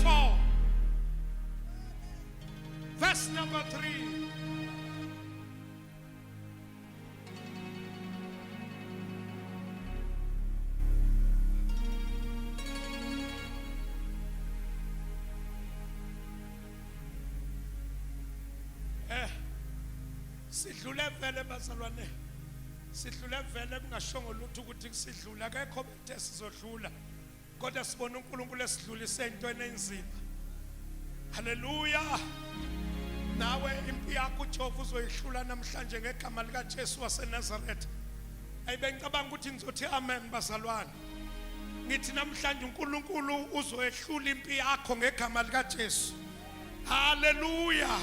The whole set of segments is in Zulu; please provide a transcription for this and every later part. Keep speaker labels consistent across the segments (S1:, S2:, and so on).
S1: 4, verse number 3. Eh sidlule vele bazalwane, sidlule vele kungashongo lutho ukuthi sidlule, akekho bethe sizodlula, kodwa sibona uNkulunkulu esidlulise entweni enzima. Haleluya! Nawe impi yakho uJehova uzoyihlula namhlanje ngegama likaJesu waseNazaretha. Ayibe ngicabanga ukuthi nizothi amen bazalwane. Ngithi namhlanje uNkulunkulu uzoyehlula impi yakho ngegama likaJesu. Haleluya!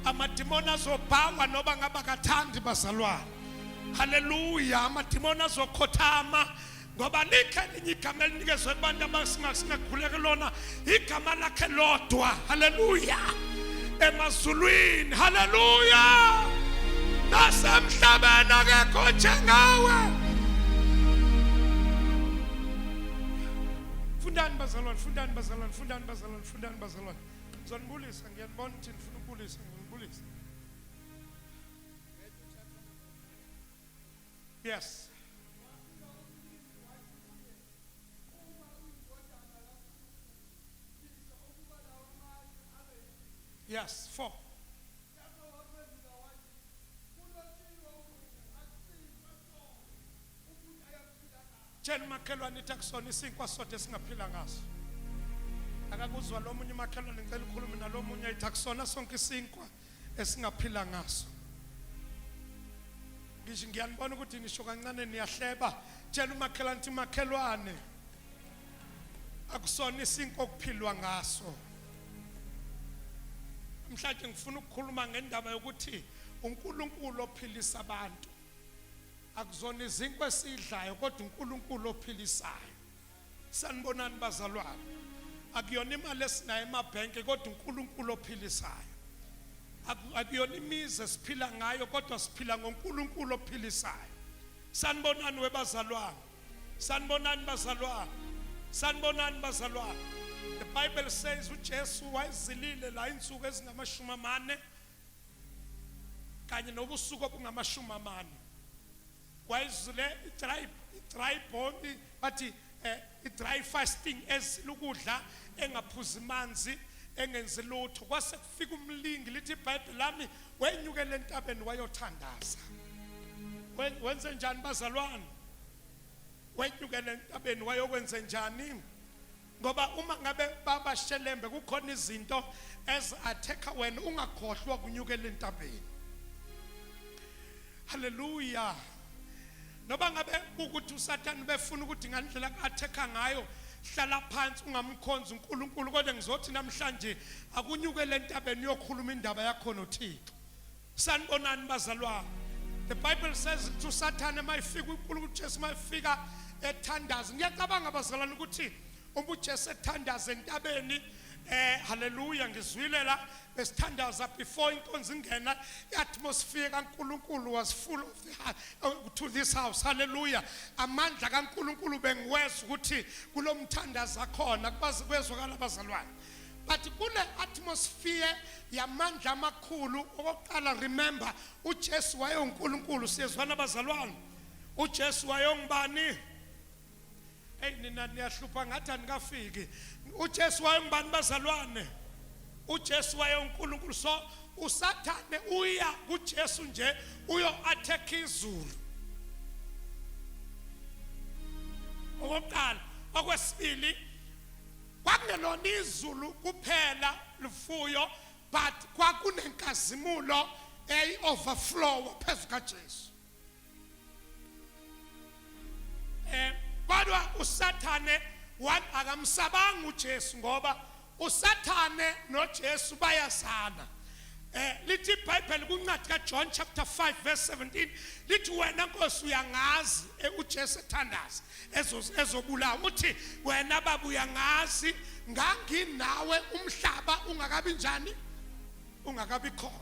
S1: Amadimoni azobhawa noba ngaba kathandi bazalwane. Haleluya! Amadimoni azokhothama ngoba likhe elinye igama elinikezwe kubantu abasingakhuleke lona, igama lakhe lodwa. Haleluya! Emazulwini, haleluya, nasemhlabeni akekho njengawe. Fundani bazalwane, fundani bazalwane, fundani bazalwane, fundani bazalwane. Ngizonibulisa, ngiyanibona ukuthi nifuna ukubulisa, ngizonibulisa. Yes. Yes, 4. Tshela umakhelwane ithi akusona isinkwa sodwa esingaphila ngaso. Akakuzwa lo munye umakhelwane, ngicela ukhulume nalo munye, ithi akusona sonke isinkwa esingaphila ngaso. Ngisho ngiyanibona ukuthi nisho kancane niyahleba. Tshela umakhelwane ukuthi makhelwane akusona isinkwa okuphilwa ngaso. Namhlanje ngifuna ukukhuluma ngendaba yokuthi uNkulunkulu ophilisa abantu. Akuzona izinkwa esidlayo kodwa uNkulunkulu ophilisayo. Sanibonani bazalwane. Akuyona imali esinayo emabhenki kodwa uNkulunkulu ophilisayo. Akuyona imizi esiphila ngayo kodwa siphila ngoNkulunkulu ophilisayo. Sanibonani webazalwane. Sanibonani bazalwane. Sanibonani bazalwane. The Bible says uJesu wayezilile la insuku ezingamashumi amane kanye nobusuku obungamashumi amane. Wayezile i-dry i-dry bone bathi i-dry fasting, ezila ukudla, engaphuzi manzi, engenzi lutho. Kwase kufika umlingi, lithi iBhayibheli lami wenyukela entabeni wayothandaza. Wenze njani bazalwane? Wenyukela entabeni wayokwenze njani? Ngoba uma ngabe babashelembe kukhona izinto ezi-attack wena, ungakhohlwa ukunyukela entabeni. Haleluya! Noba ngabe ukuthi uSathane befuna ukuthi ngandlela ku-attack ngayo hlala phansi ungamkhonzi uNkulunkulu, kodwa ngizothi namhlanje akunyukele entabeni uyokhuluma indaba yakho noThixo. Sanibonani bazalwane. The Bible says ukuthi uSathane mayifika uNkulunkulu uJesu mayifika ethandaza. Ngiyacabanga bazalwane ukuthi uma uJesu ethandaza entabeni, haleluya, ngizwile la besithandaza before inkonzo ingena, i-atmosphere kaNkulunkulu was full of the to this house. Haleluya! Amandla kaNkulunkulu bengiweza ukuthi kulomthandazo khona kubazi kwezwakala bazalwane. But kule atmosphere yamandla amakhulu, okokuqala remember uJesu wayenguNkulunkulu. Siyezwana bazalwane? uJesu wayongubani? Hey nina niyahlupha ngathi anikafiki. uJesu wayengubani bazalwane? uJesu wayenguNkulunkulu. So uSathane uya kuJesu nje uyo attack izulu. Okokuqala, okwesibili, kwakungelona izulu kuphela lufuyo, but kwakunenkazimulo eyi overflow phezu kaJesu. Kodwa uSathane one akamsabanga uJesu, ngoba uSathane noJesu bayazana. Lithi iBhayibheli kuncwadi kaJohn chapter 5 verse 17, lithi wena Nkosi uyangazi. UJesu ethandaza ezobulawa, uthi wena baba uyangazi, nganginawe umhlaba ungakabi njani, ungakabi khona.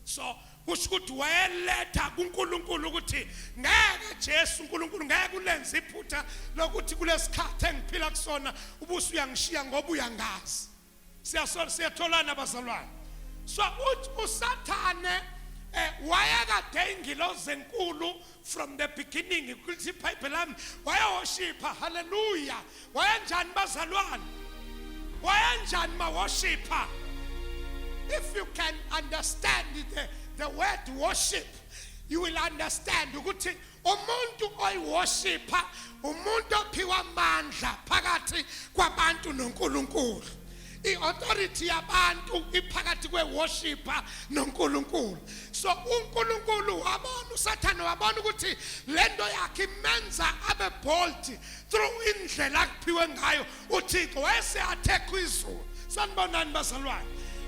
S1: So Kusho ukuthi wayeletha kuNkulunkulu ukuthi ngeke Jesu uNkulunkulu ngeke ulenze iphutha lokuthi kulesikhathi engiphila kusona ubusu uyangishiya ngoba uyangazi. Siyasona siyatholana bazalwane. So uthi uSathane wayekade ingilozi enkulu from the beginning kuthi iBhayibheli lami wayewoshipha. Haleluya. Wayenjani bazalwane? Wayenjani mawoshipha? If you can understand the word worship, you will understand ukuthi umuntu oyiworshipha umuntu ophiwa amandla phakathi kwabantu noNkulunkulu. I-authority yabantu iphakathi kwe-worshipper noNkulunkulu. So uNkulunkulu wabona, uSathane wabona ukuthi lento yakhe imenza abe bold through indlela akuphiwe ngayo uThixo, wayese-attack izulu. Sanibonani bazalwane.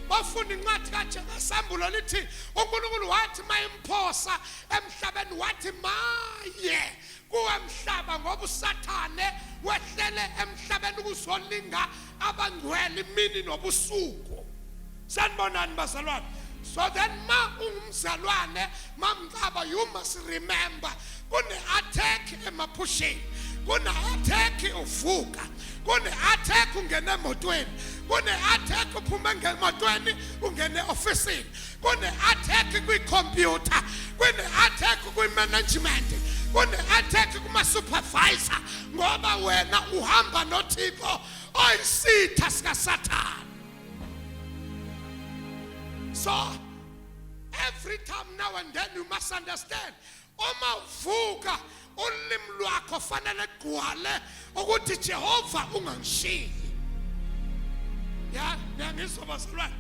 S1: Bafunda incwadi kaJesambulo lithi uNkulunkulu wathi mayimphosa emhlabeni wathi maye kuwe mhlaba, ngoba uSathane wehlele emhlabeni ukuzolinga abangcwele imini nobusuku. Sanibonani bazalwane. So then ma ungumzalwane mamcaba, you must remember kune-attack emaphusheni, kune-attack uvuka, kune-attack ungena emotweni, kune-attack uphume ngemotweni ungene e-ofisini, kune-attack kwikhompyutha, kune-attack kwi-management, kune-attack kuma-supervisor, ngoba wena uhamba noThixo oyisitha sikaSathane. So every time now and then you must understand, uma uvuka ulimi lwakho fanele kugcwale ukuthi Jehova ungangishiyi. Ya, niyangizwa bazalwane?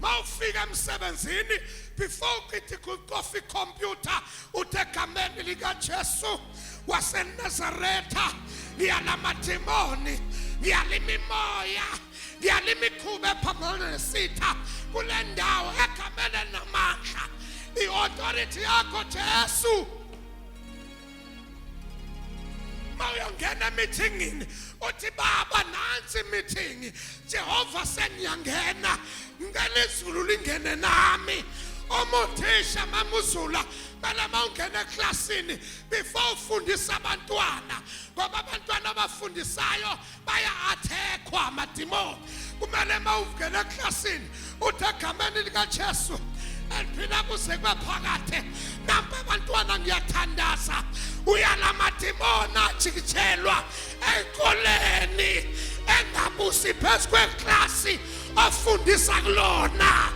S1: Mawufika emsebenzini before uqithi coffee computer uthe egameni likaJesu waseNazaretha ngiyala madimoni, ngiyala imimoya, ngiyala imikhuba ephambana nesitha kule ndawo egameni namandla i-authority yakho Jesu. Mawuyongena emithingini uthi baba nansi meeting Jehova sengiyangena, ngicela izulu lingene nami. Uma uthisha mamuzula bela mawungena eklasini before ufundisa abantwana, ngoba abantwana abafundisayo baya-attackwa amadimoni. Kumele mawungena eklasini uthi egameni likaJesu eliphila kuze kube phakade, nampa abantwana ngiyathandaza, uyala madimoni ajikijelwa ey'koleni engabusi phezu kweklasi ofundisa kulona.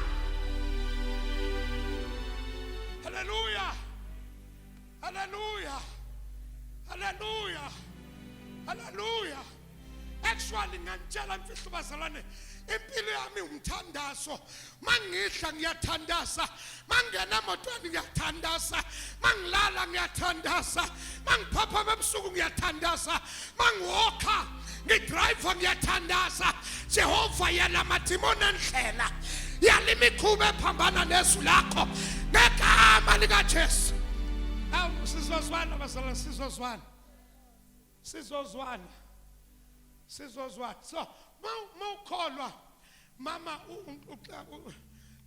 S1: Haleluya, haleluya, haleluya, haleluya. Actually ngantshela mfihlo bazalwane, impilo yami umthandazo. Mangidla ngiyathandaza, mangena emotweni ngiyathandaza, mangilala ngiyathandaza, mangiphaphama ebusuku ngiyathandaza, mangiwokha ngidrive ngiyathandaza. Jehova yala madimoni endlela, yala imikhuba ephambana nezwi lakho ngegama likaJesu. Awu sizozwana bazalwane, sizozwana, sizozwana, sizozwana. So mawukholwa mama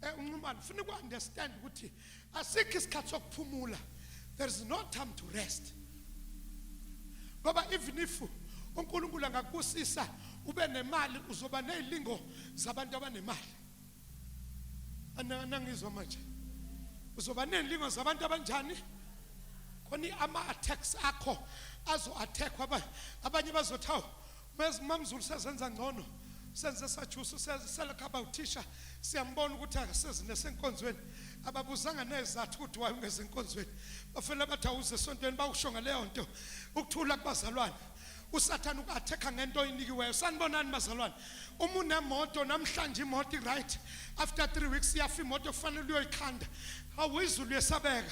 S1: unxumana, ufuna uku-understand ukuthi asikho isikhathi sokuphumula. There is no time to rest, ngoba even if uNkulunkulu angakubusisa ube nemali, uzoba nezilingo zabantu abanemali. Anangizwa manje, uzoba nezilingo zabantu abanjani? Khona ama-attacks akho azo-attackwa. Abanye bazothi hawu mamzulu sezenza ngcono, senze sajusa, selokhu aba uthisha siyambona ukuthi akasezi nesenkonzweni. Ababuzanga nezathu ukuthi waye ungeze enkonzweni, bafela bathi awuze esontweni, bawusho ngaleyo nto. Ukuthula kubazalwane. uSathane uku-attack ngento oyinikiweyo. Sanibonani bazalwane. Uma unemoto namhlanje, imoto i-right, after 3 weeks iyafa imoto, kufanele uyoyikhanda. Hawu, izulu yesabeka.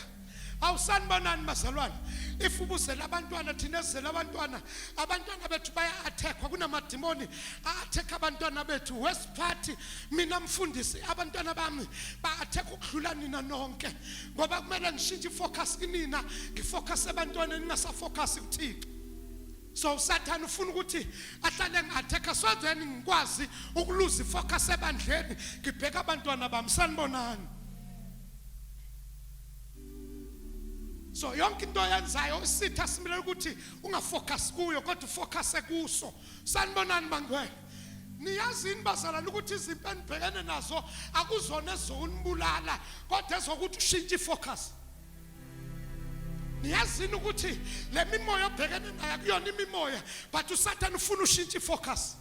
S1: Awusanibonani bazalwane. If ubuzela abantwana, thina esizela abantwana, abantwana bethu baya-attackwa, kunamadimoni a-attack abantwana bethu. Wesiphathi mina mfundisi, abantwana bami ba-attack ukudlula nina nonke, ngoba kumele ngishintshe ifocus kinina, ngifocus ebantwaneni, ningasafocus kuThixo. So uSathane ufuna ukuthi ahlale ngi-attack so then ngikwazi ukuluza ifocus ebandleni, ngibheka abantwana bami. Sanibonani. So yonke into oyenzayo isitha simele ukuthi ungafocus kuyo kodwa ufocuse kuso. Sanibonani bangcwele. Niyazi yini bazalwane ukuthi izimpi enibhekene nazo akuzona ezokunibulala kodwa ezokuthi ushintshe ifocus. Niyazini ukuthi le mimoya obhekene nayo akuyona imimoya but uSathane ufuna ushintshe ifocus.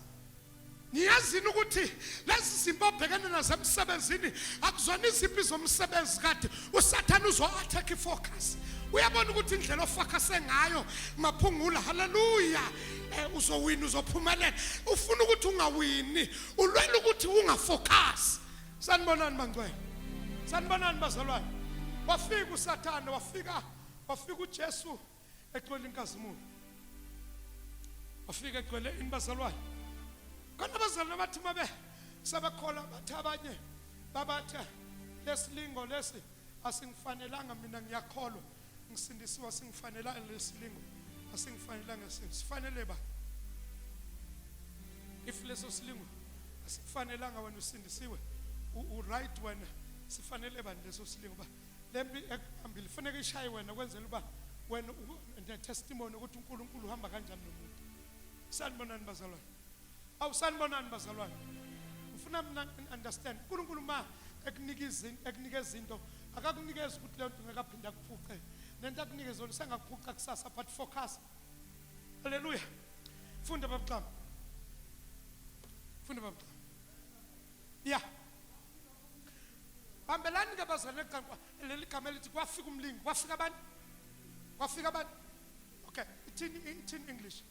S1: Niyazini ukuthi lezi zimpi obhekene nazo emsebenzini akuzona izimpi zomsebenzi kade uSathane uzo-attack ifocus. Uyabona ukuthi indlela ofocuse ngayo maphungula haleluya eh, uzowina uzophumelela. Ufuna ukuthi ungawini, ulwela ukuthi ungafocus. Sanibonani bangcwele. Sanibonani bazalwane. Wafika uSathane wafika wafika uJesu egcwele inkazimulo. Wafika egcwele ini bazalwane? Khona abazalwane bathi mabe sebekholwa bathi abanye babathe lesilingo lesi asingifanelanga mina ngiyakholwa ngisindisiwe asingifanelanga lesilingo asingifanelanga sifanele ba if leso silingo asikufanelanga wena usindisiwe u-right wena sifanele bani leso silingo ba lempi ekuhambile kufanele ishaye wena kwenzela uba wena ne-testimony ukuthi uNkulunkulu uhamba kanjani nomuntu. Sanibonani bazalwane. Awu sanibonani bazalwane. Ngifuna mina understand uNkulunkulu ma ekunika izinto ekunika izinto akakunikeza ukuthi leyo nto ngeke aphinde akuphuce. Nento akunikeza yona usengakuphuca kusasa but focus. Haleluya. Funda babuxama. Funda babuxama. Yeah. Bambelani ke bazalwane ecankwa leli gama elithi kwafika umlingi kwafika abantu kwafika abantu okay ithini ithini English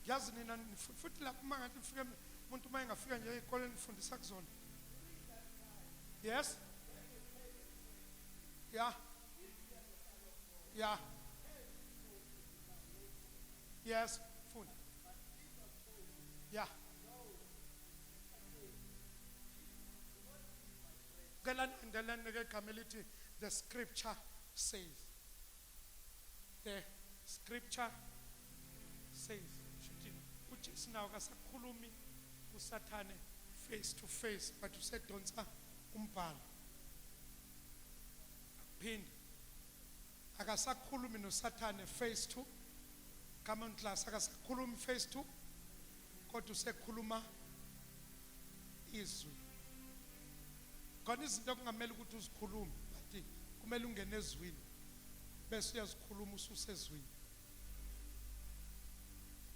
S1: Ngiyazi nina futhi lapho uma ngathi nifike umuntu uma engafika nje ezikoleni nifundisa kuzona yes yeah yeah yes funda Yeah. Cela nilandelane ke igama elithi the scripture says. The scripture says. Shuthi uJesu nawo kasakhulumi kuSathane face to face but usedonsa umbhalo. Akuphinde. Akasakhulumi noSathane face to come on class akasakhulumi face to kodwa usekhuluma izwi. Khona izinto okungamele ukuthi uzikhulume but kumele ungene ezwini bese uyazikhuluma ususezwini.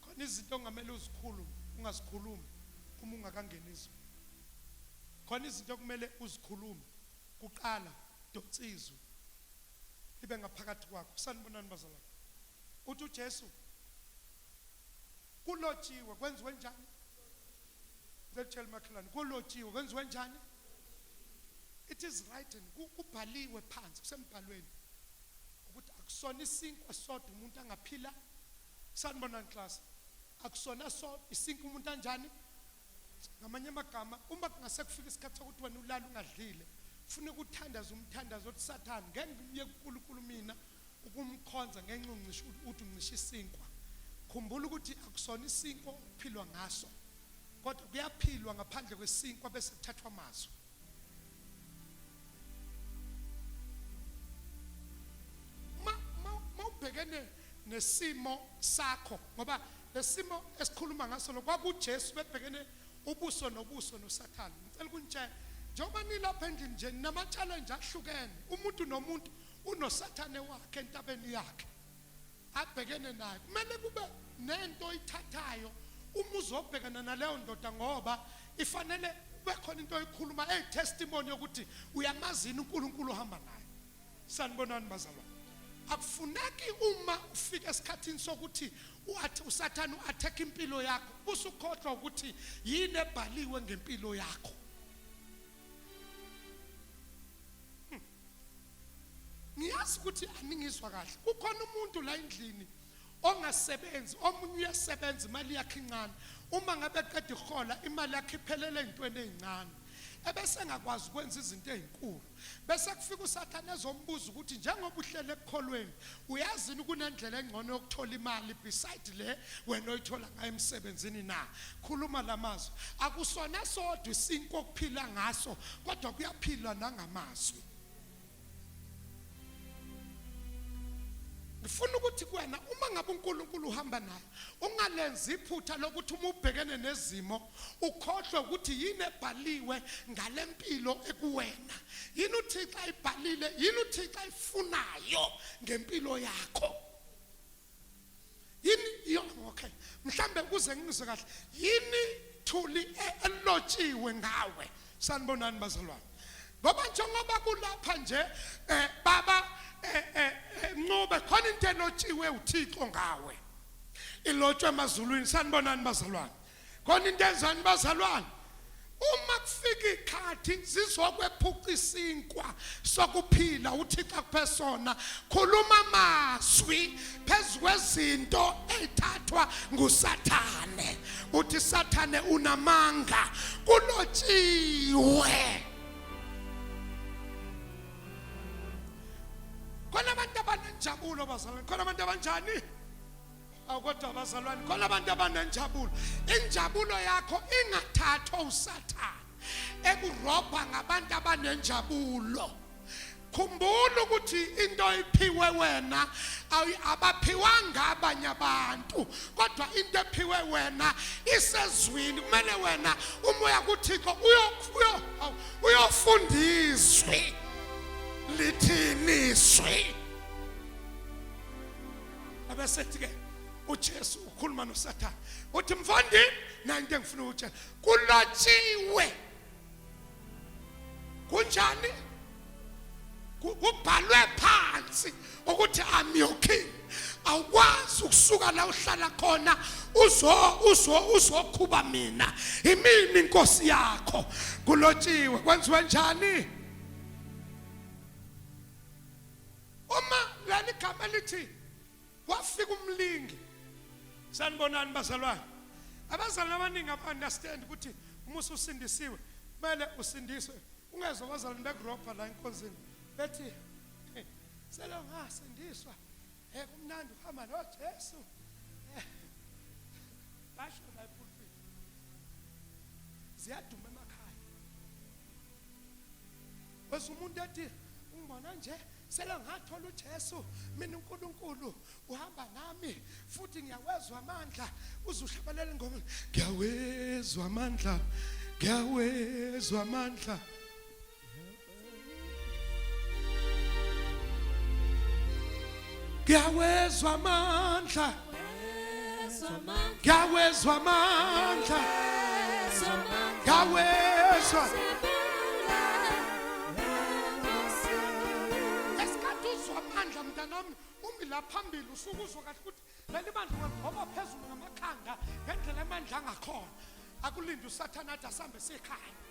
S1: Khona izinto okungamele uzikhulume ungazikhulumi uma ungakangeni ezwini. Khona izinto okumele uzikhulume kuqala donsa izwi libe ngaphakathi kwakho. Sanibonani bazalwane. Uthi uJesu kulotshiwe kwenziwe njani? Ngicela utshele makhelwane kulotshiwe kwenziwe njani? It is written, kubhaliwe phansi kusembhalweni ukuthi akusona isinkwa sodwa umuntu angaphila. Sanibonani class. Akusona so isinkwa umuntu anjani? Ngamanye amagama uma kungase kufika isikhathi sokuthi wena ulala ungadlile, kufuneka uthandaze umthandazo othi Sathane ngeke ngimyeke uNkulunkulu mina ukumkhonza ngenxa uncisha uthi uncisha isinkwa. Khumbula ukuthi akusona isinkwa okuphilwa ngaso kodwa kuyaphilwa ngaphandle kwesinkwa bese kuthathwa amazwi. Ma ma ubhekene nesimo sakho ngoba lesimo esikhuluma ngaso lo kwakuJesu bebhekene ubuso nobuso noSathane. Ngicela ukunitshela njengoba nilapha endlini nje nama-challenge ahlukene umuntu nomuntu unosathane wakhe entabeni yakhe abhekene nayo kumele kube nento oyithathayo uma uzobhekana naleyo ndoda ngoba ifanele kube khona into oyikhuluma eyi-testimony yokuthi uyamazini uNkulunkulu ohamba naye. Sanibonani bazalwane. Akufuneki uma ufika esikhathini sokuthi uathi uSathane uattack impilo yakho usukhohlwa ukuthi yini ebhaliwe ngempilo yakho. Ngiyazi ukuthi aningizwa kahle. Kukhona umuntu la endlini ongasebenzi, omunye uyasebenza imali yakhe incane. Uma ngabe eqeda ihola imali yakhe iphelele ezintweni ezincane. ebesengakwazi ukwenza izinto ezinkulu. Bese kufika uSathane ezombuza ukuthi njengoba uhlele ekukholweni uyazini kunendlela engcono yokuthola imali beside le wena oyithola ngayo emsebenzini na? Khuluma lamazwi. Akusona sodwa isinkwa okuphila ngaso kodwa kuyaphilwa nangamazwi. Ngifuna ukuthi kuwena uma ngabe uNkulunkulu uhamba naye ungalenzi iphutha lokuthi uma ubhekene nezimo ukhohlwe ukuthi yini ebhaliwe ngalempilo ekuwena. Yini uThixo ayibhalile, yini uThixo ayifunayo ngempilo yakho. Yini yo okay. Mhlambe ukuze ngizwe kahle yini thuli elotshiwe ngawe. Sanibonani bazalwane. Ngoba njengoba kulapha nje eh baba eh, eh, eh Ncube khona into elotshiwe uThixo ngawe. Ilotshwe emazulwini. Sanibonani bazalwane. Khona into enzani bazalwane? Uma kufika ikhathi zizokwephuca isinkwa sokuphila uThixo akuphe sona. Khuluma amazwi phezu kwezinto ezithathwa nguSathane. Uthi Sathane unamanga kulotshiwe. Khona abantu abanenjabulo bazalwane, khona abantu abanjani? Awu kodwa bazalwane, khona abantu abanenjabulo. Injabulo yakho ingathathwa uSathane ekurobha ngabantu abanenjabulo. Khumbula ukuthi into iphiwe wena abaphiwanga abanye abantu kodwa into ephiwe wena isezwini kumele wena umoya kuThixo uyofunda izwi lithini izwi abesethi ke uJesu ukhuluma noSathane uthi mfondini nayi into engifuna ukutshela kulotshiwe kunjani kubhalwe phansi ukuthi I'm your king awukwazi ukusuka la uhlala khona uzo uzo uzokhuba mina imini inkosi yakho kulotshiwe kwenziwe njani uma leli gama lithi kwafika umlingi sanibonani bazalwane abazalwane abaningi aba-understand ukuthi uma ususindisiwe kumele usindiswe ungezwa abazalwane bekurobha la enkonzini bethi selo ngasindiswa um kumnandi uhamba nojesu basho la epulpit ziyaduma emakhaya Wezwa umuntu ethi ungibona nje sele ngathola uJesu mina uNkulunkulu uhamba nami futhi ngiyawezwa amandla uzuhlabelela ingoma ngiyawezwa amandla ngiyawezwa amandla ngiyawezwa amandla ngiyawezwa amandla ngiyawezwa ngesikhathi uzwa amandla mntanami umi la phambili usuke uzwa kahle ukuthi leli bandla ungaligxoba phezulu ngamakhanda ngendlela amandla angakhona akulinde usathane athi asambe siyekhaya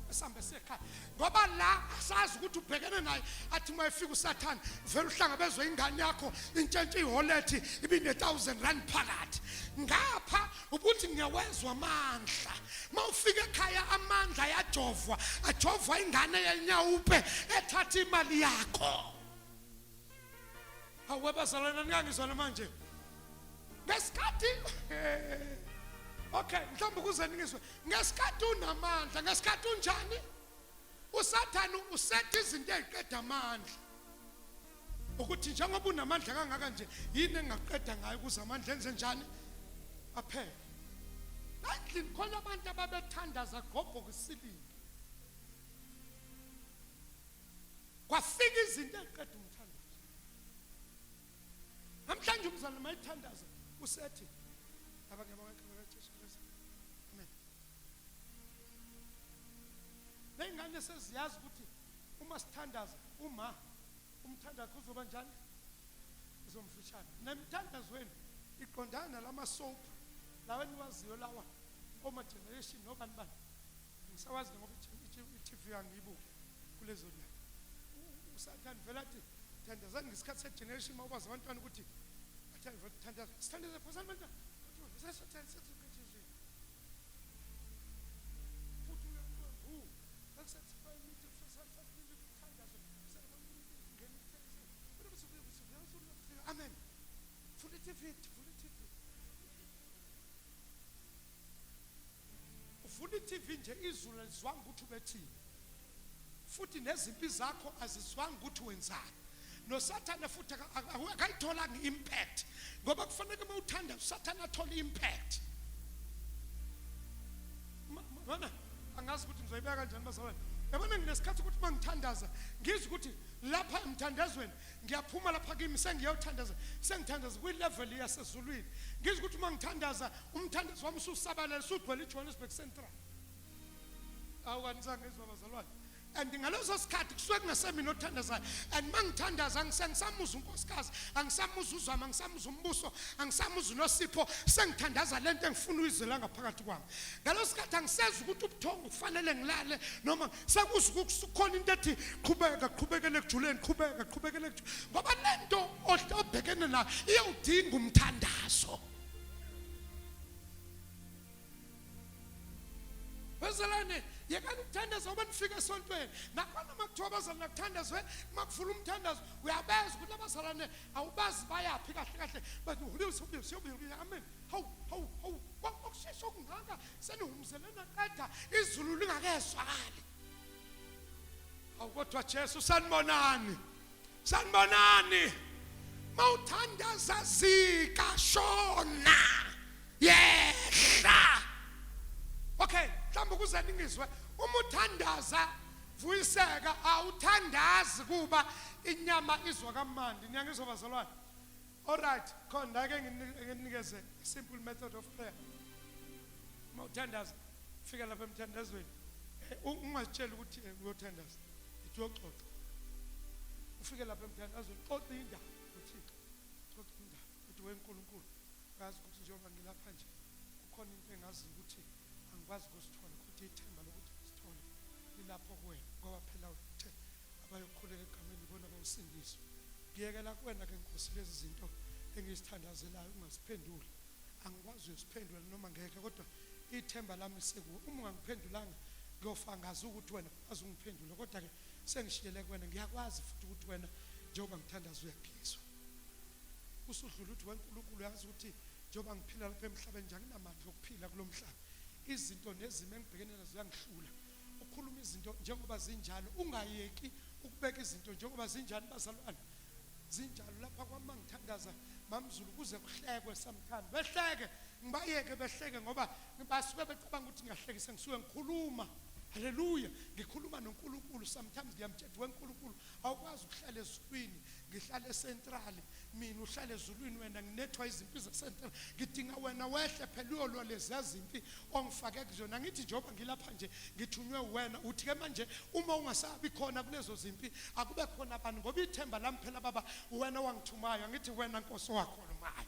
S1: esambe sekhaya ngoba la asazi ukuthi ubhekene naye athi uma efika usathane vele uhlangabezwe ingane yakho intshentshe iholethi ibine-thousand rand phakathi ngapha ukuthi ngiyawezwa amandla uma ufika ekhaya amandla ayajovwa ajovwa ingane yenyawupe ethatha imali yakho Hawu bazalwane ningangizwana manje. Ngesikhathi Okay, mhlawumbe ukuze ningizwe. Ngesikhathi unamandla, ngesikhathi unjani? USathane usetha izinto eziqeda amandla. Ukuthi njengoba unamandla kangaka nje, yini engaqeda ngayo ukuze amandla enze njani? Aphele. Endlini khona abantu ababethandaza gqobhoka isilingi. Kwafika izinto eziqeda umthandazo. Namhlanje umzalwane mayithandaza usethi Baba ngiyabonga igama likaJesu Kristu. Amen. Ley'ngane seziyazi ukuthi uma sithandaza uma umthandazo uzoba njani? Uzomfishane. Nemthandazweni iqondana nalama soap lawa eniwaziyo lawa oma generation nobani bani. Ngisawazi ngoba i-TV angiyibuki kulezo nyanga. USathane vele athi thandazani ngesikhathi se-generation uma ukwazi abantwana ukuthi thandaza sithandaze phosani abantwana futhi Amen. Vula i-TV, vula i-TV. Uvula i-TV nje izulu alizwanga ukuthi ubethini. Futhi nezimpi zakho azizwanga ukuthi wenzani. NoSathane futhi akayitholanga i-impact ngoba kufanele uma uthanda uSathane athole i-impact. Mana angazi ukuthi ngizoyibeka kanjani bazalwane. Yabona nginesikhathi ukuthi uma ngithandaza ngizwe ukuthi lapha emthandazweni ngiyaphuma lapha kimi sengiyothandaza sengithandaza kwi-level yasezulwini ngizwe ukuthi uma ngithandaza umthandazo wami ususabalele usugcwele iJohannesburg Central. Awu kanisangizwa bazalwane. And ngaleso sikhathi kusuke kungasemina othandazayo and uma ngithandaza angisamuzwa unkosikazi angisamuzwa uzama angisamuzwa umbuso angisamuzwa unosipho sengithandaza lento engifuna uyizwela ngaphakathi kwami ngaleso sikhathi angisezwa ukuthi ubuthongo kufanele ngilale noma sekuzwa kukhona into ethi qhubeka qhubekele ekujuleni qhubeka qhubekele ekujuleni ngoba lento obhekene nayo iyawudinga umthandazo. Bazalwane, yekani ukuthandaza ngoba nifika esontweni. Nakhona uma kuthiwa abazalwane akuthandazwe, uma kuvula umthandazo, uyabezwa ukuthi abazalwane awubazi bayaphi kahle kahle. Bathi amen. Hawu, hawu, hawu. Kwakushesha okungaka senihumuzele naqeda izulu lingakezwakali. Hawu kodwa Jesu sanibonani. Sanibonani. Mawuthandaza zika shona. Yehla. Okay, mhlawumbe ukuze ningizwe uma uthandaza vuyiseka awuthandazi kuba inyama izwa kamandi. Niyangizwa bazalwane? Alright, khona ake nginikeze simple method of prayer. Uma uthandaza fika lapha emthandazweni ungazitsheli ukuthi uyothandaza ithi uyoxoxa. Ufike lapha emthandazweni xoxa indaba noThixo. Xoxa indaba uthi weNkulunkulu uyazi ukuthi njengoba ngilapha nje kukhona into engaziyo ukuthi angikwazi ukusithola kodwa ithemba lokuthi ngisithole lilapho kuwena ngoba phela uthe abayokhuleka egameni ibona bawusindiswa. Ngiyekela kuwena ke Nkosi lezi zinto engizithandazelayo ungaziphenduli. Angikwazi uyosiphendula noma ngeke kodwa ithemba lami sekuwe. Uma ungangiphendulanga ngiyofa ngazi ukuthi wena ukwazi ungiphendule kodwa ke sengishiyele kuwena ngiyakwazi futhi ukuthi wena njengoba ngithandaza uyangizwa. Usudlula uthi weNkulunkulu uyazi ukuthi njengoba ngiphila lapha emhlabeni nje anginamandla okuphila kulo mhlaba. Izinto nezimo engibhekene nazo ziyangihlula. Ukhuluma izinto njengoba zinjalo ungayeki ukubeka izinto njengoba zinjani bazalwane. Zinjalo lapha kwami mangithandaza mamzulu kuze kuhlekwe sometimes behleke ngibayeke behleke ngoba basuke becabanga ukuthi ngiyahlekisa ngisuke ngikhuluma. Haleluya, ngikhuluma noNkulunkulu sometimes ngiyamtshela weNkulunkulu awukwazi ukuhlala ezulwini ngihlale eCentral mina uhlale ezulwini wena nginethwa izimpi zeCentral ngidinga wena wehle phela uyolwa leziya zimpi ongifake kuzona ngithi njengoba ngilapha nje ngithunywe wena uthi ke manje uma ungasabi khona kulezo zimpi akube khona abantu ngoba ithemba lami phela baba wena wangithumayo angithi wena Nkosi owakhulumayo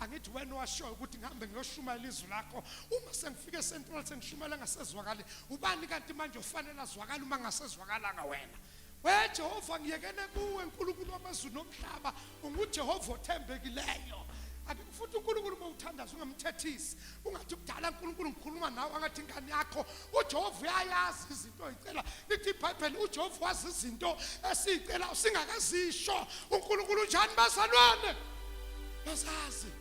S1: angithi wena washoyo ukuthi ngihambe ngiyoshumayela izwi lakho uma sengifike eCentral sengishumayela ngasezwakali ubani kanti manje ofanele azwakale uma ngasezwakalanga wena We Jehova ngiyekele kuwe Nkulunkulu wamazulu nomhlaba unguJehova othembekileyo. Ake futhi uNkulunkulu uma uthandaza ungamthethisi ungathi kudala uNkulunkulu ngikhuluma nawe angathi ingane yakho uJehova uyayazi izinto oyicela lithi iBhayibheli uJehova wazi izinto esiyicela singakazisho uNkulunkulu unjani bazalwane bazazi.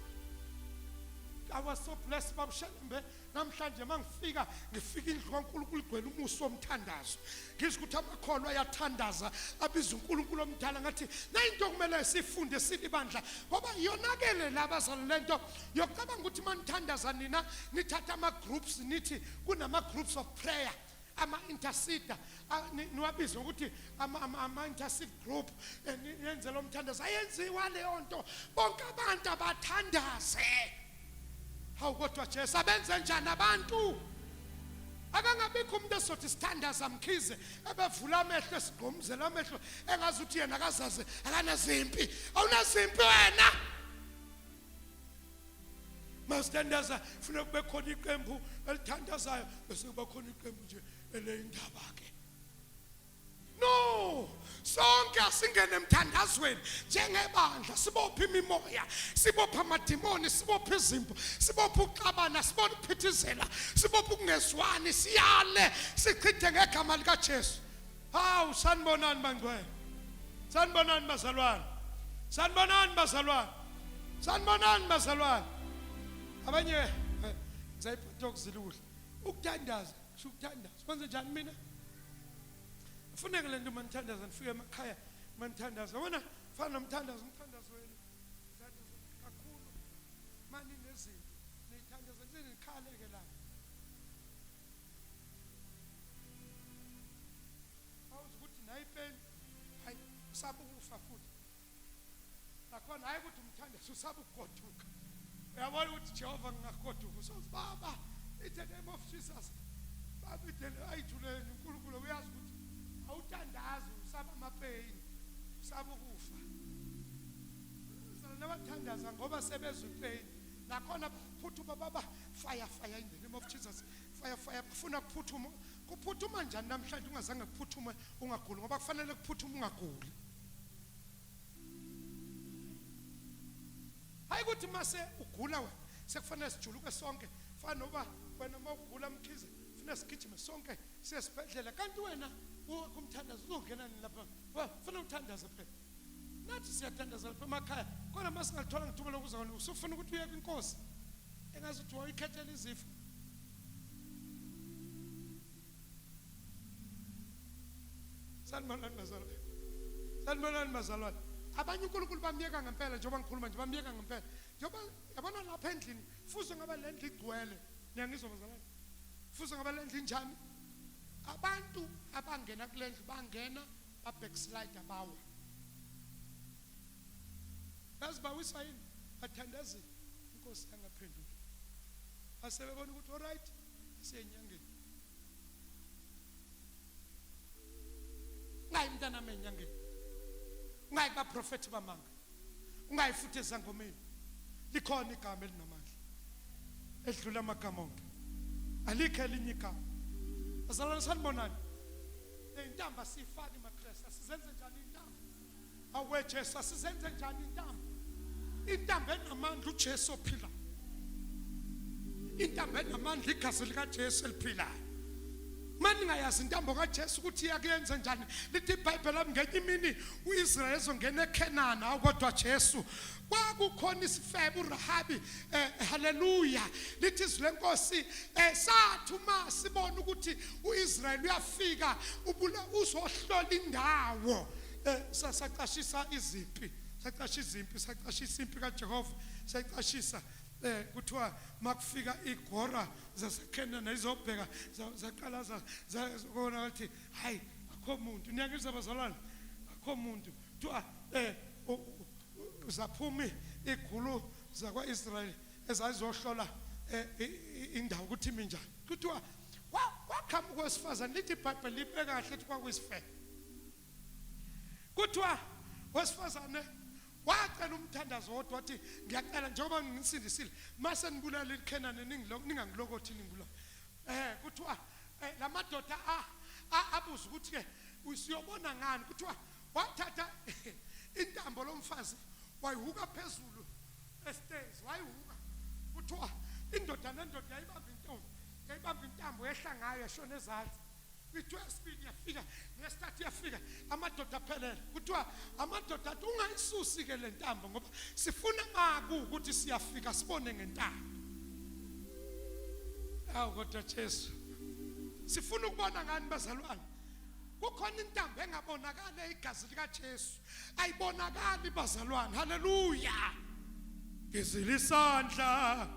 S1: I was so blessed babushelembe Namhlanje mangifika ngifika indlu kaNkulunkulu igcwele umusi womthandazo. Ngizwa ukuthi amakholwa ayathandaza abiza uNkulunkulu omdala ngathi nayinto okumele sifunde silibandla ngoba yonakele la bazali lento yokucabanga ukuthi manithandaza nina nithatha ama groups nithi kunama groups of prayer ama-interceder niwabize ngokuthi ama-intercede group nenze lo mthandazo ayenziwa leyo nto bonke abantu abathandaze hawu kodwa Jesu abenze njani abantu akangabikho umuntu esothi sithandaza mkhize ebevula amehlo esigqomzela amehlo engazi ukuthi yena akazazi akanazimpi awunazimpi wena masithandaza funa kube khona iqembu elithandazayo bese kuba khona iqembu nje eleyindaba ke. No, sonke asingene emthandazweni njengebandla, sibophe imimoya, sibophe amadimoni, sibophe izimpo, sibophe ukuxabana, sibone ukuphithizela, sibophe ukungezwani, siyale sichithe ngegama likaJesu. Hawu, sanibonani bangcwele, sanibonani bazalwane, sanibonani bazalwane, sanibonani bazalwane. Abanye ngizayiphatha okuzila ukudla, ukuthandaza, kusho ukuthandaza kwenze njani? Mina funeke le nto manithandaza, nifike emakhaya manithandaza, wena fana nomthandazo, umthandazo wenu nithandaza kakhulu mani nezinto niyithandaza nje nikhaleke lapho. Awuzi ukuthi nayi ipeni, hayi, usaba ukufa futhi nakhona, hayi ukuthi umthandazo, usaba ukugoduka. Uyabona ukuthi Jehova ngingagoduka, usothi baba in the name of Jesus, baba idele ayithuleni. uNkulunkulu uyazi ukuthi awuthandazi, usaba amapeyini, usaba ukufa. Nabathandaza ngoba sebezwa ipeyini nakhona phuthuma baba, fire fire in the name of Jesus, fire fire. Kufuna kuphuthuma, kuphuthuma njani namhlanje ungazange kuphuthume ungaguli? Ngoba kufanele kuphuthume ungaguli. Hayi ukuthi mase ugula wena sekufanele sijuluke sonke, fana noba wena uma ugula Mkhize funa sigijime sonke siye esibhedlela, kanti wena umthandazo uzongena nini lapha? Funa uthandaze phela. Nathi siyathandaza lapha emakhaya, kodwa uma singalithola ngithuba lokuza kona, usufuna ukuthi uye kwinkosi engazuthi wayikhethela izifo. Sanibonani bazalwane, sanibonani bazalwane. Abanye uNkulunkulu bamyeka ngempela, njengoba ngikhuluma nje bamyeka ngempela, njengoba yabona lapha endlini fuze ngaba le ndlu igcwele. Niyangizwa bazalwane? Fuze ngaba le ndlu injani? Abantu abangena kule ndlu bangena ba-backslide, bawa. Yazi bawiswa yini? Bathandazile, inkosi yangaphenduli, basebebona ukuthi alright, siyenyangeni. Ungayi mntanami enyangeni, ungayi kubaprofethi bamanga, ungayi futhi ezangomeni. Likhona igama elinamandla edlula amagama onke, alikho elinye igama. Bazalwane, sanibonani. Intambo asiyifaki maKristu, asizenze njani intambo? Awe Jesu, asizenze njani intambo? Intambo enamandla uJesu ophilayo, intambo enamandla igazi likaJesu eliphilayo. Maningayazi intambo kaJesu ukuthi iyakuyenza njani. Lithi iBhayibheli lami ngenye imini uIsrael ezongena eKhenana, awu kodwa Jesu, kwakukhona isifebe uRahabi. Haleluya, lithi izwi lenkosi, sathi uma sibona ukuthi uIsrael uyafika ubula uzohlola indawo, sacashisa izimpi, sacasha izimpi, sacashisa impi kaJehova, sayicashisa. Kuthiwa makufika igora zaseKhenana izobheka, zaqala zakona wathi hayi, akho muntu. Niyangizwa bazalwane? Akho muntu. Kuthiwa zaphuma igulu zakwa-Israyeli ezazizohlola indawo ukuthi imi njani. Kuthiwa kwaqhamuka wesifazane, lithi iBhayibheli libe kahle lithi kwakuyisifebe. Kuthiwa wesifazane wacela umthandazo wodwa, wathi ngiyacela njengoba nginisindisile, mase nibulala iKhenani ningangilokothi ningibulala. Kuthiwa lamadoda abuza ukuthi ke usiyobona ngani? Kuthiwa wathatha intambo lomfazi wayihuka phezulu estairs, wayihuka. Kuthiwa indoda nendoda yayibamba intombi, yayibamba intambo, yehla ngayo yashona ezansi. Kuthiwa yesibili yafika, neyesithathu yafika, amadoda aphelele. Kuthiwa amadoda athi ungayisusi ke le ntambo ngoba sifuna maku ukuthi siyafika sibone ngentambo. Awu kodwa Jesu, sifuna ukubona ngani bazalwane? Kukhona intambo engabonakali, igazi likaJesu ayibonakali bazalwane. Haleluya, ngizwile isandla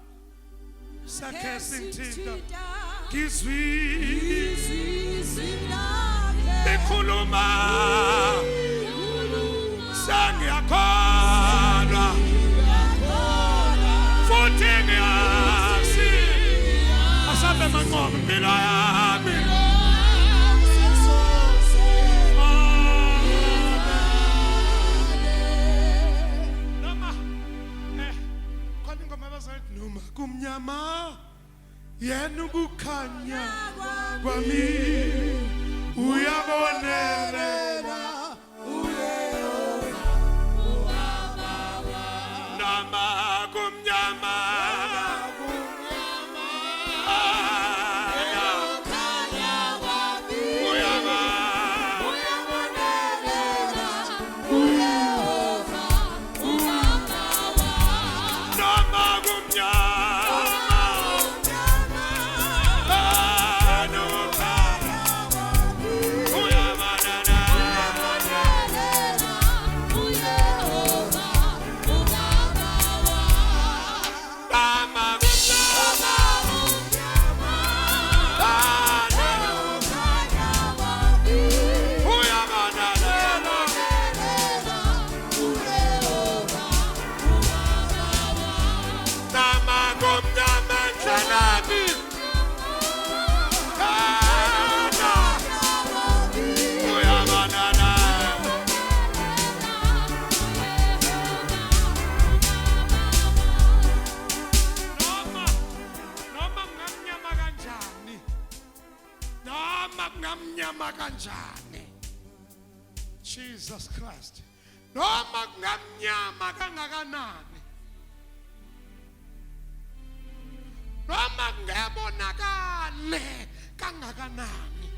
S1: sakhe singithinta, ngizwile likhuluma, sengiyakholwa futhi ngiyazi asambe manqoba impilo yami. Noma khona ingoma abazoyithi, noma kumnyama yena ukukhanya kwami, Uyabonelela noma kumnyama. Uyaba noma kumnyama. Anukhanya uyabanana. Noma kumnyama. Uyabonelela. Noma kumnyama endleleni. Kana uyabanana. Noma kungamnyama kanjani, noma kungamnyama kanjani, Jesus Christ, noma kungamnyama kangakanani, noma kungebonakale kangakanani,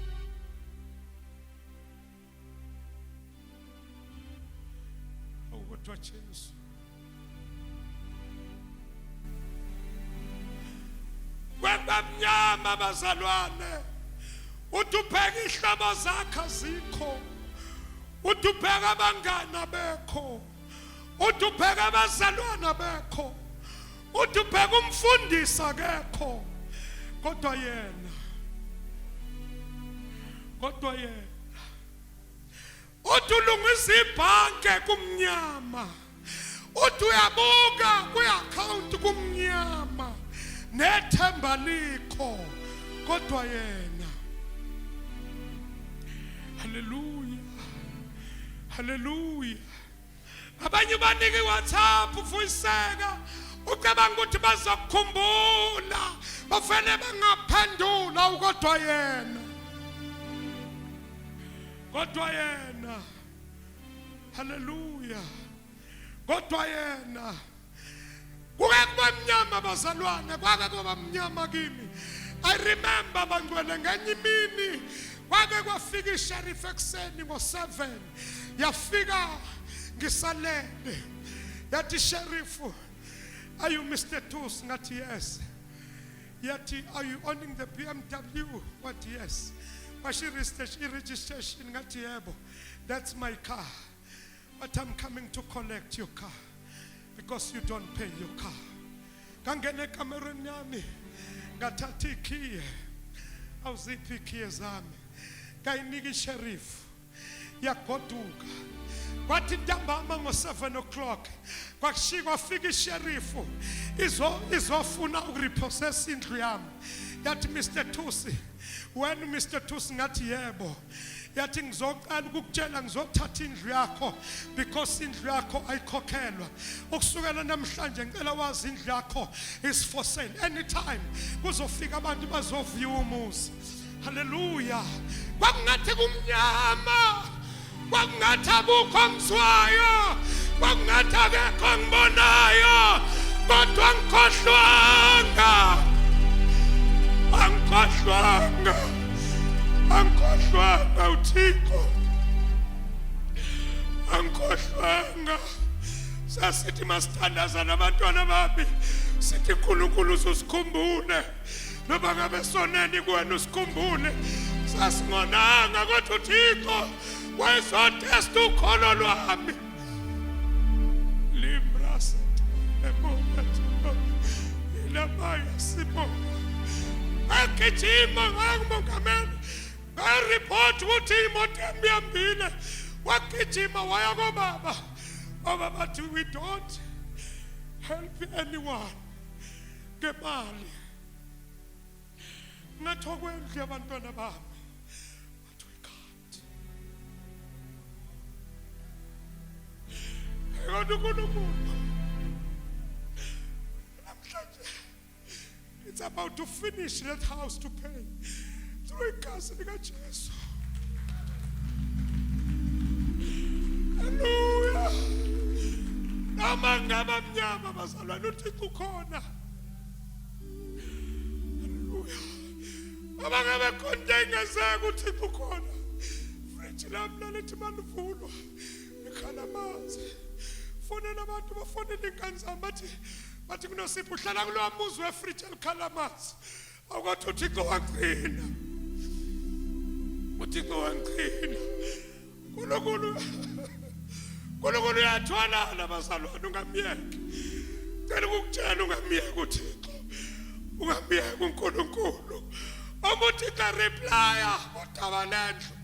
S1: kodwa Jesu kwebamnyama. Bazalwane, uthi ubheka ihlobo zakhe azikho, uthi ubheka abangani abekho, uthi ubheka abazalwane abekho, uthi ubheka umfundisi akekho, kodwa yena, kodwa yena. Uthi ulungisa ibhanke kumnyama, uthi uyabuka kwi-akhawunti kumnyama, nethemba likho, kodwa yena. Haleluya, haleluya. Abanye banika i-WhatsApp ufuyiseka, ucabanga ukuthi bazokukhumbula, bafele bangaphendula, kodwa yena, kodwa yena. Haleluya, kodwa yena. Kuke kuba mnyama, bazalwane, kwake kuba mnyama kimi. I remember, bangcwele, ngenye imini kwake kwafika isheriff ekuseni ngo-7, yafika ngisalele. Yathi, "Sheriff, are you Mr Thusi?" Ngathi, "Yes." Yathi, "Are you owning the BMW?" Wathi, "Yes." Washo i-registration. Ngathi, "Yebo, that's my car." But, "I'm coming to collect your car because you don't pay your car." Ngangena ekamerweni yami, ngathatha ikhiye. Awuziphi ikhiye zami? Ngayinika isheriff, yagoduka. Kwathi ntambama ngo-7 o'clock kwakushiya kwafika isherifu izofuna ukurepossess indlu yami. Yathi, "Mr Thusi, wena Mr Thusi?" Ngathi, "Yebo." Yathi, "Ngizocela ukukutshela, ngizothatha indlu yakho because indlu yakho ayikhokhelwa. Ukusukela namhlanje ngicela wazi indlu yakho is for sale. Anytime kuzofika abantu bazoviwa umuzi." Haleluya. Kwakungathi kumnyama, kwakungathi akukho mzwayo, kwakungathi akekho ngibonayo, kodwa angikhohlwanga, angikhohlwanga, angikhohlwanga uThixo, angikhohlwanga. Sasithi masithandaza nabantwana bami, sithi, "Nkulunkulu, uzusikhumbule noma ngabe soneni kuwena, usikhumbule." Sasingonanga, kodwa uThixo wayezotesta ukholo lwami. Libra ilamaya sipho. Ngagijima ngakumongameli, ngaripoti ukuthi imoto yami ihambile. Wagijima waya kobaba, obaba bathi, "We don't help anyone ngemali." Ngathi, "Okwendlu yabantwana bami?" Bathi, "We can't." Kodwa uNkulunkulu namhlanje, it's about to finish that house to pay through igazi likaJesu. Noma ngaba mnyama bazalwane uThixo ukhona. Haleluya. Noma ngabe khona into engenzeka uThixo ukhona. Fridge lami lalethi malivulwa. Ikhala amanzi. Fonela abantu bafonela ingane zami bathi bathi kunosipho uhlala kulowa muzi wefridge elikhala amanzi. Awukodwa uThixo wangcina. UThixo wangcina. Nkulunkulu Nkulunkulu uyathwalana bazalwane ungamyeki. Cela ukukutshela ungamyeki uThixo. Ungamyeki uNkulunkulu. Uma uThixo replya udaba lendlu.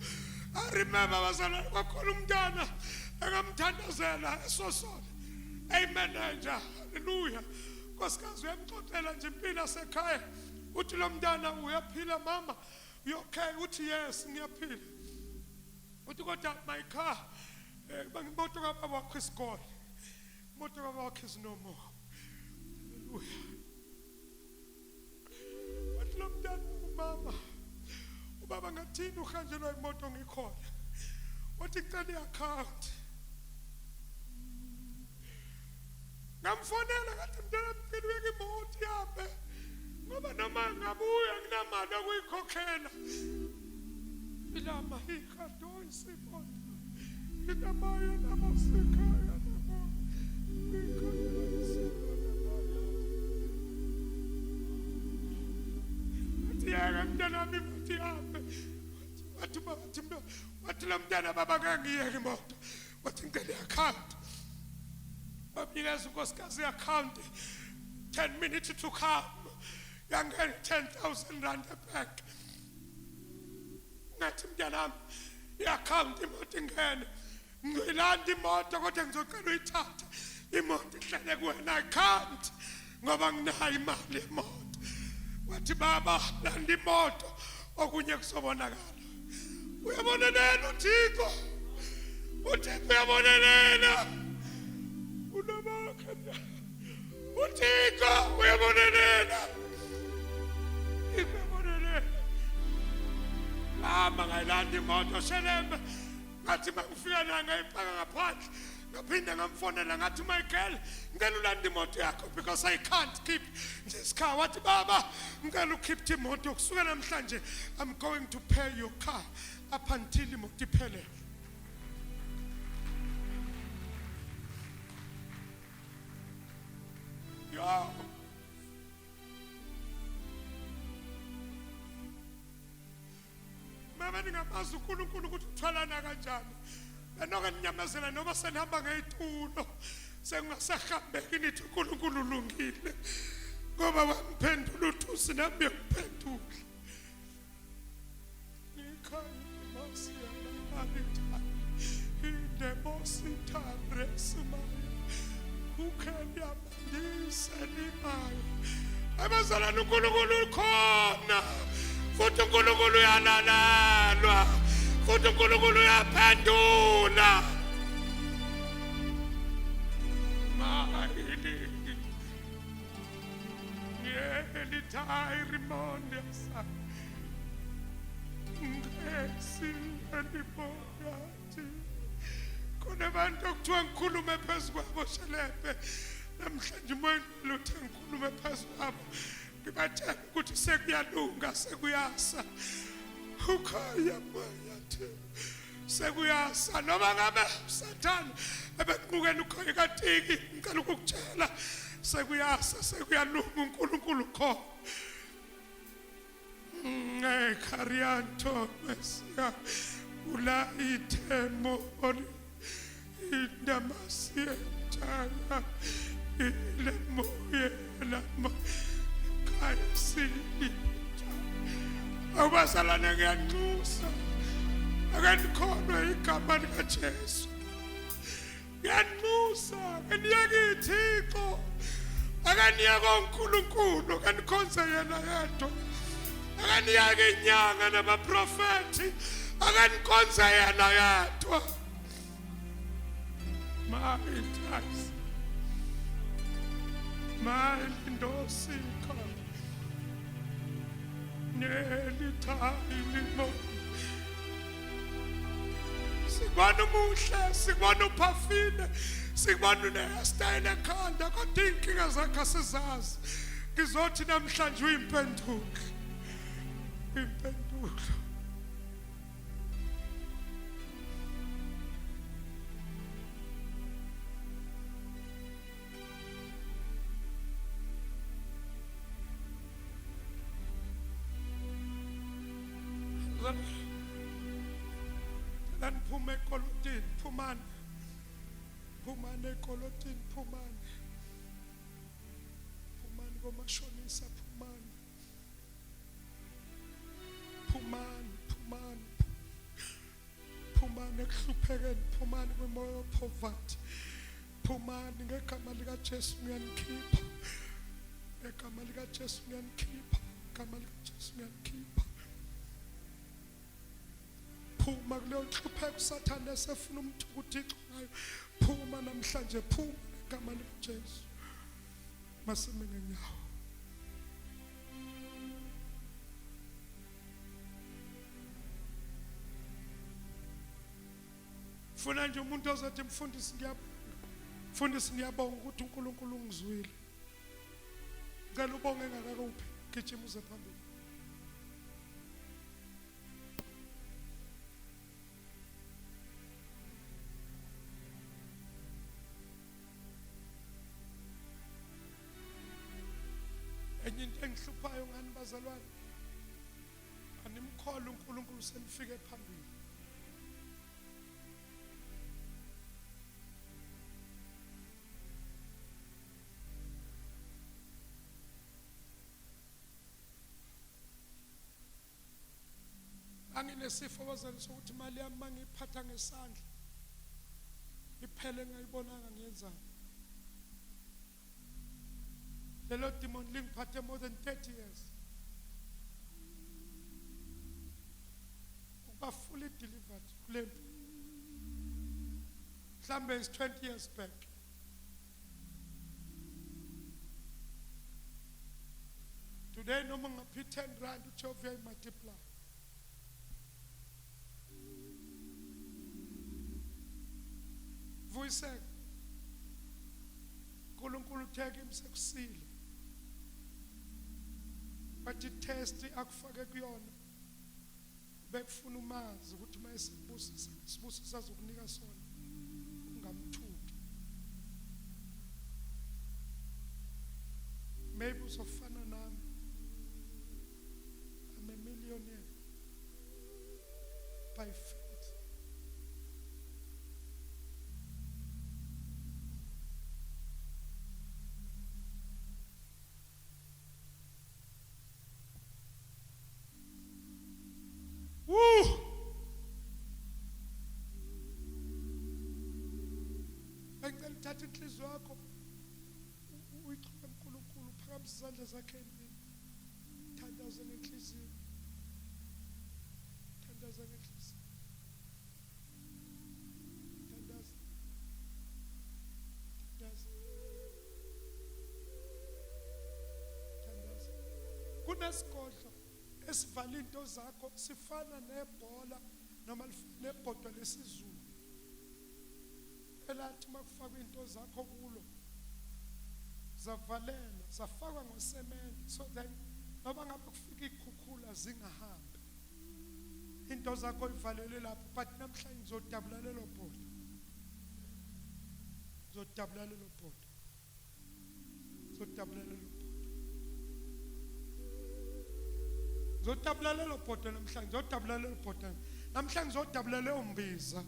S1: I remember bazalwane kwakhona umntana engamthandazela esosona. Amen nje. Hallelujah. Nkosikazi uyamxoxela nje impilo yasekhaya. Uthi lo mntana uyaphila mama. You okay? Uthi yes ngiyaphila. Uthi kodwa my car eh imoto kababa wakho isikole. Imoto kababa wakho is no more. Hallelujah. Wathi lo mntana umama ubaba ngathini uhanjelwa imoto ngikhona. Wathi cela i-account. Ngamfonela ngathi mntana mcela uyeke imoto ihambe ngoba noma ngabuya nginamali okuyikhokhela. Ilama ikhadoyisi imoto. Inamaya namosekhaya namo. Ikhadoyisi namaya. Wathi yeka mntanami imoto ihambe. Wathi wathi wathi lo mntana baba ngeke ngiyeke imoto. Wathi ngicela i-account. Bamnikeza unkosikazi i-account 10 minutes to come. Yangena 10,000 rand ebank. Ngathi mntanami i-account imoto ingene. Ngilanda imoto kodwa ngizocela uyithathe. Imoto ihlale kuwena I can't ngoba nginayo imali yemoto. Wathi baba landa imoto okunye kuzobonakala. Uyabonelela uThixo. uThixo uyabonelela. Unabakhe uThixo uyabonelela. Uyabonelela. Mama ngayilanda imoto shelembe. Ngathi mangifika la ngayipaka ngaphandle. Ngaphinde ngamfonela ngathi Michael ngicela ulande imoto yakho because I can't keep this car. Wathi baba ngicela ukhiphe imoto kusuka namhlanje I'm going to pay your car up until imoto iphelele. Yo. Mama ningamazi uNkulunkulu ukuthi uthwalana kanjani. Benoke ninyamezela noma senihamba ngeyitulo sengingasahambeki nithi uNkulunkulu ulungile. Ngoba wamphendula uthusi nami ngiyakuphendula. Abazalwane uNkulunkulu ukhona futhi uNkulunkulu uyalalalwa futhi uNkulunkulu uyaphendula. Kunabantu okuthiwa ngikhulume phezu kwabo shelembe namhlanje umoya luthe ngikhulume phezu kwabo ngibatshela ukuthi sekuyalunga sekuyasa ukhaya moya thi sekuyasa noma ngabe usathane ebequkela ukhoyi katiki ngicela ukukutshela sekuyasa sekuyalunga uNkulunkulu khona Ngekarianto Mesia ula itemo oli indamasie taya ile moye lama kayisili Awubazalwane ngiyanxusa ake nikholwe igama likaJesu ngiyanxusa ake niyeke ithixo ake niyeke onkulunkulu ake nikhonze yena yedwa ake niyeke inyanga nabaprofethi ake nikhonze yena yedwa My tax. My lindosika. Nelitayilimo. Sikubona umuhle, sikubona uphafile. Sikubona une-hairstyle ekhanda kodwa iy'nkinga zakho asizazi. Ngizothi namhlanje uyimpendulo. Uyimpendulo. Cela niphume ekolotini, phumani. Phumani ekolotini, phumani. Phumani komashonisa, phumani. Phumani, phumani. Phumani ekuhluphekeni, phumani kwimoya poverty. Phumani ngegama likaJesu ngiyanikhipha. Ngegama likaJesu ngiyanikhipha. Ngegama likaJesu ngiyanikhipha. Phuma kuleyo nhlupheko uSathane esefuna umthuka uThixo ngayo. Phuma namhlanje, phuma ngegama likaJesu. Masime ngenyawo. Funa nje umuntu ozothi mfundisi ngiyabonga. Mfundisi ngiyabonga ukuthi uNkulunkulu ungizwile. Ngicela ubonge ngakakuphi gijima uze phambili. Enye into engihluphayo ngani bazalwane animkholwa uNkulunkulu senifike phambili. Anginesifo bazali sokuthi imali yami mangiyiphatha ngesandla iphele ngayibonanga ngiyenzani. Lelo demon lingiphathe more than 30 years. Ukuba fully delivered kule mpi. Mhlambe is 20 years back. Today noma ngaphi 10 rand uJehova uyayimultiply. Vuyiseka. uNkulunkulu uthe kimi sekusile. Bathi test akufake kuyona. Bekufuna umazi ukuthi uma esibusisa isibusisa azokunika sona ungamthuki. Maybe uzofana nami. I'm a millionaire by faith. Woo! Bengicela uthathe inhliziyo yakho uyixhume uNkulunkulu uphakamise izandla zakhe ezimbili. Thandaza ngenhliziyo. Thandaza ngenhliziyo. Thandaza. Thandaza. Thandaza. Kunesigodlo esivala into zakho sifana nebhola noma nebhodwa lesizulu. Elathi makufakwa into zakho kulo zavalelwa zafakwa ngosemende so that noma ngabe kufika ikhukhula zingahambi into zakho ivalelwe lapho but namhlanje ngizodabula lelo bhodo ngizodabula lelo bhodo ngizodabula lelo bhodo ngizodabula lelo bhodo namhlanje ngizodabula lelo bhodo namhlanje ngizodabula leyo mbiza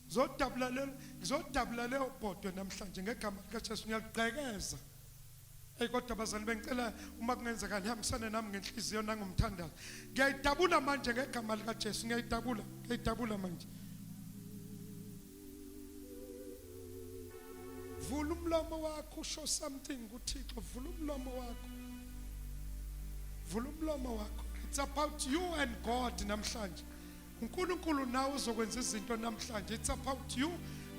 S1: Ngizodabula lelo ngizodabula leyo bhodwe namhlanje ngegama likaJesu ngiyaligqekeza. Ey kodwa bazali bengicela uma kungenzeka nihambisane nami ngenhliziyo nangomthandazo. Ngiyayidabula manje ngegama likaJesu ngiyayidabula ngiyayidabula manje. Vula umlomo wakho usho something kuThixo vula umlomo wakho. Vula umlomo wakho. It's about you and God namhlanje. uNkulunkulu nawe uzokwenza izinto namhlanje. It's about you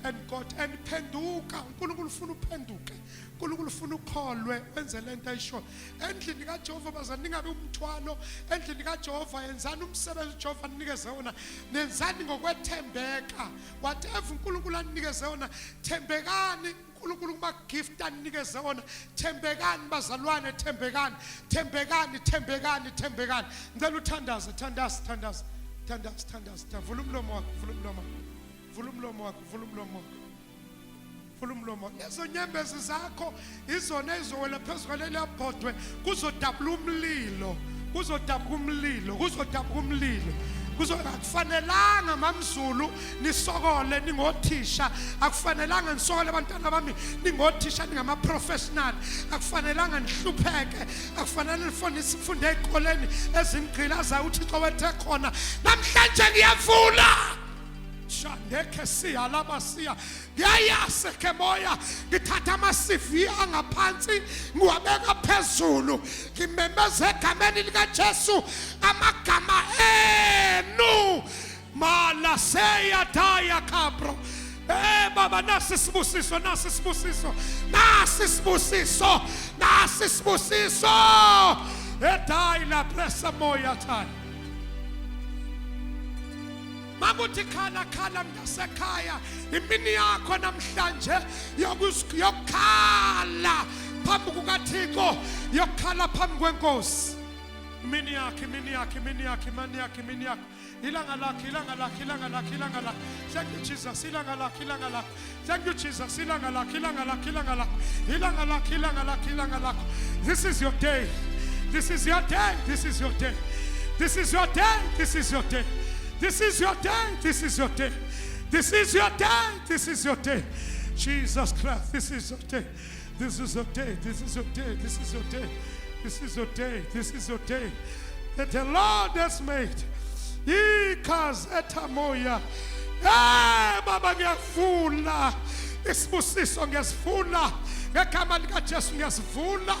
S1: And God and phenduka. uNkulunkulu ufuna uphenduke. uNkulunkulu ufuna ukholwe wenze lento ayishoyo. Endlini kaJehova bazali ningabe umthwalo. Endlini kaJehova yenzani umsebenzi uJehova anikeze wona. Nenzani ngokwethembeka. Whatever uNkulunkulu anikeze wona, thembekani uNkulunkulu kuma gift anikeze wona. Thembekani bazalwane, thembekani, thembekani, thembekani, thembekani. Ngicela uthandaze, thandaza, thandaza, thandaza, thandaza. Vula umlomo wakho, vula umlomo wakho. Vula umlomo wakho, vula umlomo wakho. Vula umlomo. Lezo nyembezi zakho izona ezowela phezu kwaleliya bhodwe kuzodabula umlilo. Kuzodabuka umlilo, kuzodabuka umlilo. Akufanelanga mamZulu nisokole ningothisha, akufanelanga nisokole abantwana bami ningothisha ningama-professional, akufanelanga nihlupheke, akufanele nifundise ifunde ey'koleni ezinigqilazayo uThixo wethe khona. Namhlanje ngiyavula shandekhe siya laba siya ngiyayase ke moya ngithatha ama-CV angaphansi ngiwabeka phezulu ngimemeza egameni likaJesu amagama enu malaseya daya kabro. Eh baba, nasi sibusiso, nasi sibusiso, nasi sibusiso, nasi sibusiso. Edayi la presa moya thaya. Makuthi khala khala mntasekhaya, imini yakho namhlanje yokukhala phambi kukaThixo, yokukhala phambi kwenkosi. Imini yakho, imini yakho, imini yakho, imini yakho, imini yakho. Ilanga lakho, ilanga lakho, ilanga lakho, ilanga lakho. Thank you Jesus, ilanga lakho, ilanga lakho. Thank you Jesus, ilanga lakho, ilanga lakho, ilanga lakho. Ilanga lakho, ilanga lakho, ilanga lakho. This is your day. This is your day. This is your day. This is your day. This is your day. This is your day. This is your day. This is your day. This is your day. Jesus Christ, this is your day. This is your day. This is your day. This is your day. This is your day. This is your day that the Lord has made. Ikaz etamoya. Eh baba ngiyavula. Isibusiso ngiyasivula. Ngegama likaJesu ngiyasivula.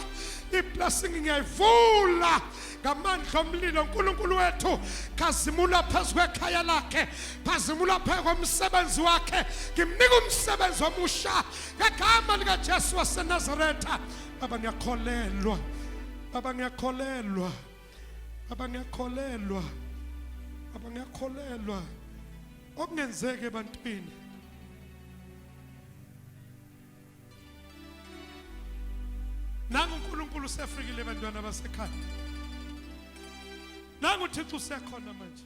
S1: I-blessing ngiyayivula ngamandla omlilo. uNkulunkulu wethu khazimula phezu kwekhaya lakhe, khazimula phezu komsebenzi wakhe. Ngimnika umsebenzi omusha ngegama likaJesu waseNazaretha. Baba ngiyakholelwa, Baba ngiyakholelwa, Baba ngiyakholelwa, Baba ngiyakholelwa okungenzeka ebantwini. Nangu uNkulunkulu usefikile bantwana basekhaya. Nangu uThixo usekhona manje.